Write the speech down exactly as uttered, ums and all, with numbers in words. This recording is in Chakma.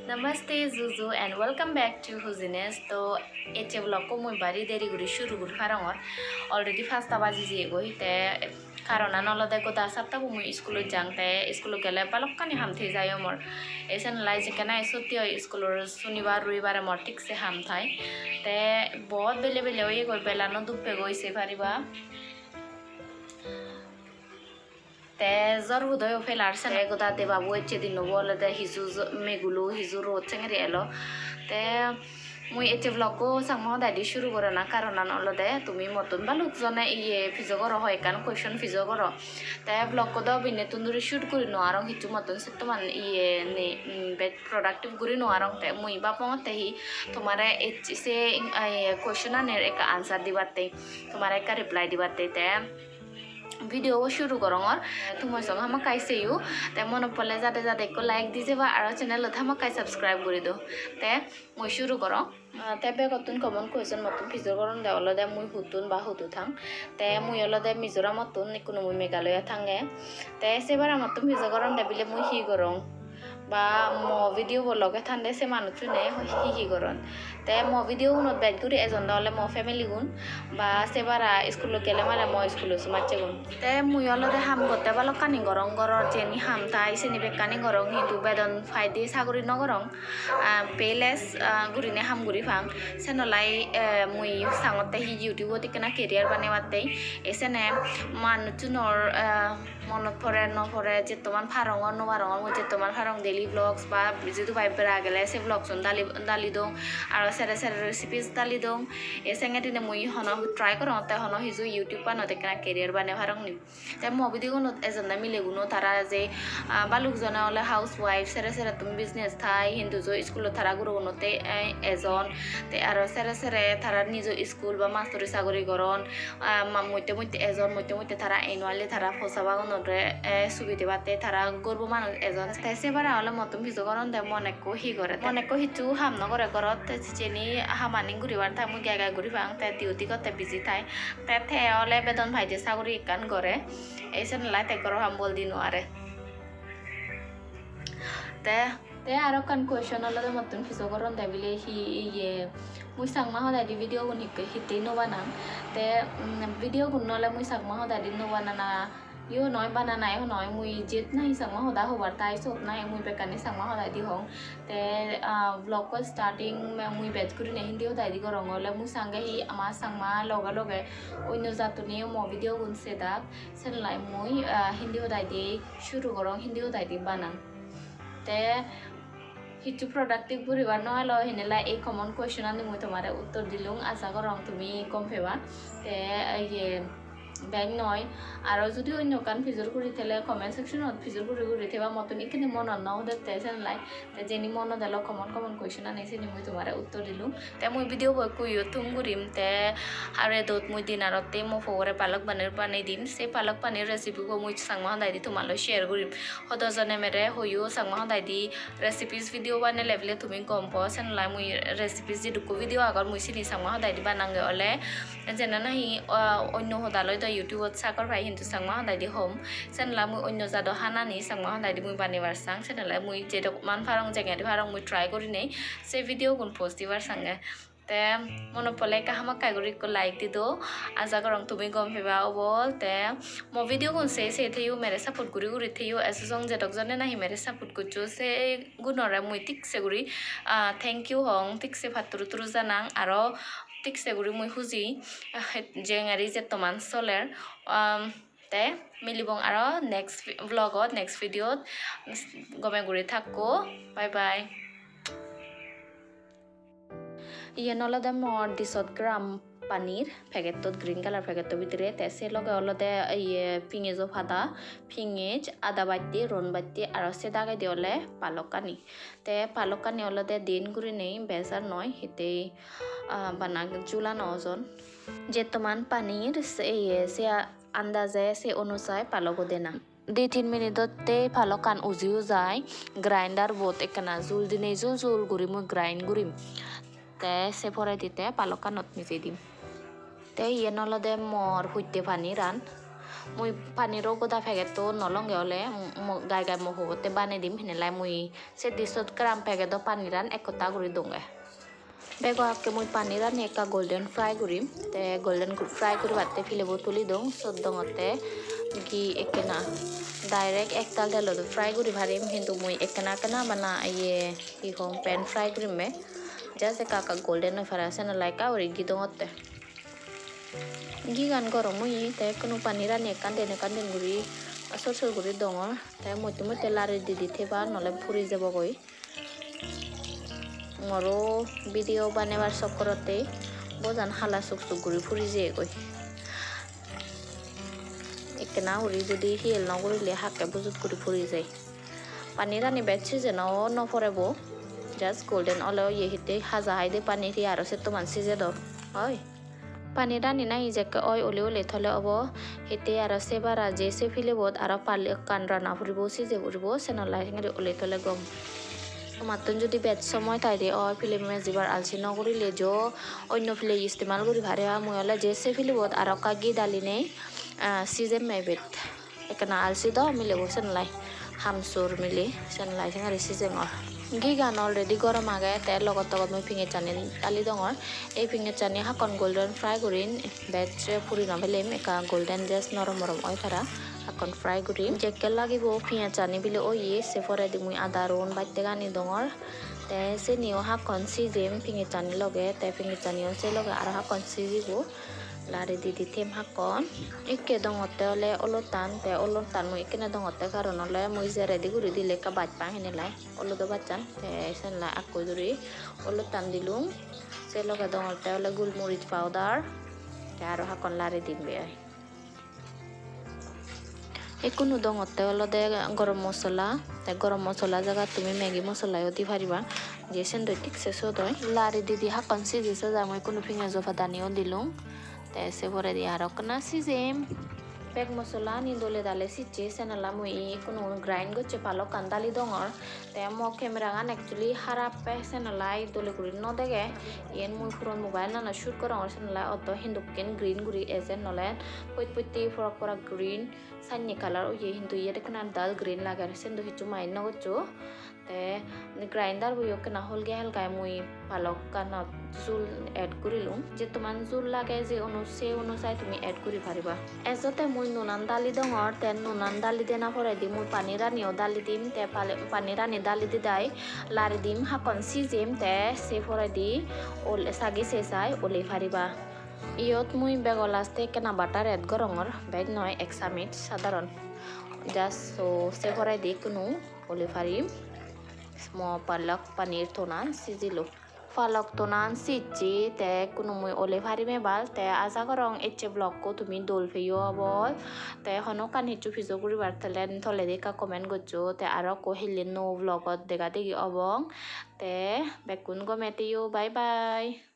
Namaste, Juju, and welcome back to Hujines. To ecche vlog-ko mui bari deri guri shuru guri parongor. Already pasta baji jeyegoi, te karonan olode goda satta bo mui iskulot jang, te iskulot gele balokkani ham thei jai o mor. Ei senolai jekkene sutti oi iskulor sunibar, ruibare mor thik se ham thai. Te bahut bele bele oyegoi, belano duppegoi se pariba. Te jor hudoyo pelar sene goda deba bo ecche dinno bo olode hiju jo-, megulo hiju rod sengeri elo. Te mui ecche vlog-ko Changma hodai di shuru gorana karonan olode tumi mottun balok jone iye pijo goro, hoi ekkan question pijo goro. Te vlog-ko do binnettun duri shoot guri no arong, hissu mottun settoman iye nei, mm, bej productive guri no arong. Te mui bapongotte hi tomare ecche se, eh, question anir ekka answer dibatte, tomare ekka reply dibatte. Te video bo shuru gorongor. Tumoi song hamakkai seyo. Te monot pole jade jade ekko like di jeba, aro channel ot hamakkai subscribe guri do. Te mui shuru gorong. Ah, te begottun common question mottun pijor goronde olode mui huttun ba hudu thang. Te mui olode Mizoramottun, ikkunu mui Meghalaya thange. Te se bara mottun pijor goronde bile mui hi gorong, ba mo video bo loge thande se manuchchune hi hi goron. Te mo video gunot bej guri ejon do ole mo family gun, ba se bara iskulot gele mane mo iskulo somajje gun. Te mui olode ham gotte balokkani gorong, goror jeni ham thai seni bekkani gorong, hintu bedon paide saguri no gorong. Ah, pay less, ah, gurine ham guri pang. Senolai, eh, mui sangotte hi YouTube-ot ekkena career banebatte. Esene manuchunor, eh, monot pore no pore, jettoman parongor no parongor, mui jettoman parong daily vlogs ba jidu pai bera gele se vlogs-un dali, dali dong, aro sere sere recipes dali dong. E sengedine mui hono try gorongotte hono hiju YouTube-anot ekkena career bane parong ni. Te mo video gunot ejonde mileguno tara je, ah, balok jone ole housewife, sere serettun business thai, hintu jo iskulot tara gurogunotte, eh, ejon. Te aro sere sere tara nijo iskul ba mastori sagori goron. Ah, ma-, motte motte ejon, motte motte tara annually tara posa bagunore, eh, subi debatte tara gorbo manuj ejon. Te se bara ole mottun piju goronde mon ekko hi gore. Mon ekko hissu ham no gore gorot, te sijeni hamani guribar time-ot gai gai guri pang, te duty gotte busy thai. Te, te ole bedon paide saguri ekkan gore. Ei senolai te goro ham boldi no are. Te, te aro ekkan question olode mottun piju goronde bile hi iye, mui Changma hodai di video gun hitte, hittei no banang. Te, mm, video gun ole mui Changma hodai di no banana yo noi, banana yo noi, mui jet nahi Changma hoda hobar thai sot nahi mui bekkani Changma hodai di hong. Te, ah, vlog-ko starting me-, mui bej gurine Hindi hodai di gorong ole mui sange hi ama Changma loge loge onno jattuniyo mo video gun sedak, senolai mui, ah, Hindi hodai di shuru gorong, Hindi hodai di banang. Te hissu productive guribar no elo, hinelai ei common question ani mui tomare uttor dilung, aja gorong tumi gom peba. Te iye bek noi, aro judi onno ekkan pijor guri thele comment section-ot pijor guri guri theba, mottun ikkini monot no udette senelai. Te jeni monot elo common common question ani seni mui tomare uttor dilung. Te mui video bo ekku yo thum gurim, te ar edot mui dinnerotte mo pogore palak paneer banei dim. Se palak paneer recipe bo mui Changma hodai di tomaloi share gurim. Hodo jone mere hoyo Changma hodai di recipes video banele bile tumi gom po, senolai mui recipes jidukko video agor mui sini Changma hodai di banange ole jene nahi, ah, onno hodaloi do YouTube-ot sagor pai, hintu Changma hodai di hom. Senolai mui onno jado hanani Changma hodai di mui banebar sang, senolai mui jedokman parong jengedi parong mui try gurinei se video gun post dibar sange. Te monot pole ekka hamakkai guri ekko like di do. Aja gorong tumi gom peba obol. Te mo video gun sei sei theyo, mere support guri guri theyo. Esu song jedok jone nahi mere support goccho, se gunore mui thik se guri, ah, thank you hong, thik se patturu turu janang. Aro thik se guri mui huji, ah, jengeri jettoman soler. Um, te milibong aro next vi-, vlog-ot, next video-t. Gome guri thakko. Bye bye. Iyen olode mor di sot gram paneer packet-ot, green color packet-o bidire, te se loge olode iye pingejo pada, pingej, ada batte, ron batte, aro se dagedi ole palokkani. Te palokkani olode diyen gurinei, bej ar noi, hittey, ah, bana julano ojon. Jettoman paneer se, iye, se a-, andaje, se onusai palok dena. Di tin minute-otte palokkan uji ujai, grinder-bot ekkena jul dinei jul jul guri mui grind gurim. Te se poredi te palokkanot mijei dim. Te iyen olode mor hutte paneer-an. Mui paniro goda packet-to no longe ole, mo-, gai gai mo hubotte banei dim, henelai mui se di sot gram packet-o paniran ek hotta guri donge. Bego akke mui panirani ekka golden fry gurim, te golden gu-, fry guribatte pilebo tuli dong, sot dongotte ghee ekkena, direct ektal telot fry guri parim, hintu mui ekkena ekkena bana iye hi hom pan fry gurim me, just ekka ekka golden oi para, senolai ekka guri ghee dongotte. Ghee gan gorom oye, te ekkunu panirani ekkan den ekkan den guri sor sor guri dongor. Te motte motte lari di di theba, nole puri jebogoi. Moro video banebar sokkorotte bojan hala suk suk guri puri jeyegoi. Ekkena guri judi hiyel no gurile hakke bujut guri puri jai. Panirani bej sijen o no porebo, just golden ole oye, hitte haja haide panir hi aro settoman sije do oi. Panirani nahi jekke oi, ole ole tole obo, hitte aro se bara je se pilebot aro pal ekkan rana puribo, sije puribo, senolai sengori ole tole gom. Tomattun judi bej somoi taide oi, pilem mejibar alsi no gurile jo onno pile istemal guri pare. Mui ole je se pilebot aro ekka ghee dalinei, ah, sijem me ibet. Ekkena alsi do milebo, senolai ham sur mile, senolai sengori sijengor. Ghee gan already gorom age, te logot togot mui pengejani dali dongor. Ei pengejani hakkon golden fry gurin, bej puri no pelem, ekka golden just norom norom oi para, hakkon fry gurim. Jekke lagibo pengejani bile oye, se poredi mui ada rogun batte gani dongor. Te seniyo hakkon sijem pengejani loge, te pengejaniyo se loge aro hakkon sijibo. Lari di di them hakkon. Ikke dongotte ole olottan, te olottan mui ikkene dongotte, karon ole mui je ready guri dile ekka baj pang henelai, olodo bajchan, te senelai akkoi duri olottan dilung. Se loge dongotte ole gulmorij powder, te aro hakkon lari dim be ai. Ikkunu dongotte olode gorom mosola, te gorom mosola jagat tumi Maggi mosolayo di pariba, je sendoi thik se sot oi. Lari di di hakkon siji sejai, mui ikkunu pengejo padaniyo dilung. Te se poredi aro ekkena sijem. Bek mosolani dole dale sicche, senela mui ikkunu grind gocche palokkan dali dongor. Te mo camera gan actually harap pe, senelai dole guri no dege. Iyen mui puron mobile nanot shoot gorongor, senelai otto hindokken green guri ejer, nole put putti porak porak green, sanne color oye, hintu iyot ekkena dull green lager, siyen do hissu mind no goccho. Te grinder bo yo ekkena holge halgai mui palokkanot jul add gurilung. Jettoman jul lage je onu, se onusai tumi add guri pariba. Ejotte mui nunan dali dongor, te nunan dali dena poredi mui paniraniyo dali dim, te pale-, panirani dali didai lari dim, hakkon sijem, te se poredi ol-, sagi sesai ole pariba. Iyot mui bego last-e ekkena butter add gorongor, bej noi, ek samej sadaron. Just so se poredi ikkunu ole parim. Mo palak paneer tonan sijilo. Palak tonan sijje, te ikkunu mui ole parim ebal. Te aja gorong ecche vlog-ko tumi dol peyo obol. Te honokkan hissu pijo guribar thele toledi ekka comment goccho. Te aro ekko hille nuo vlog-ot dega degi obong. Te bekkun gome theyo, bye bye.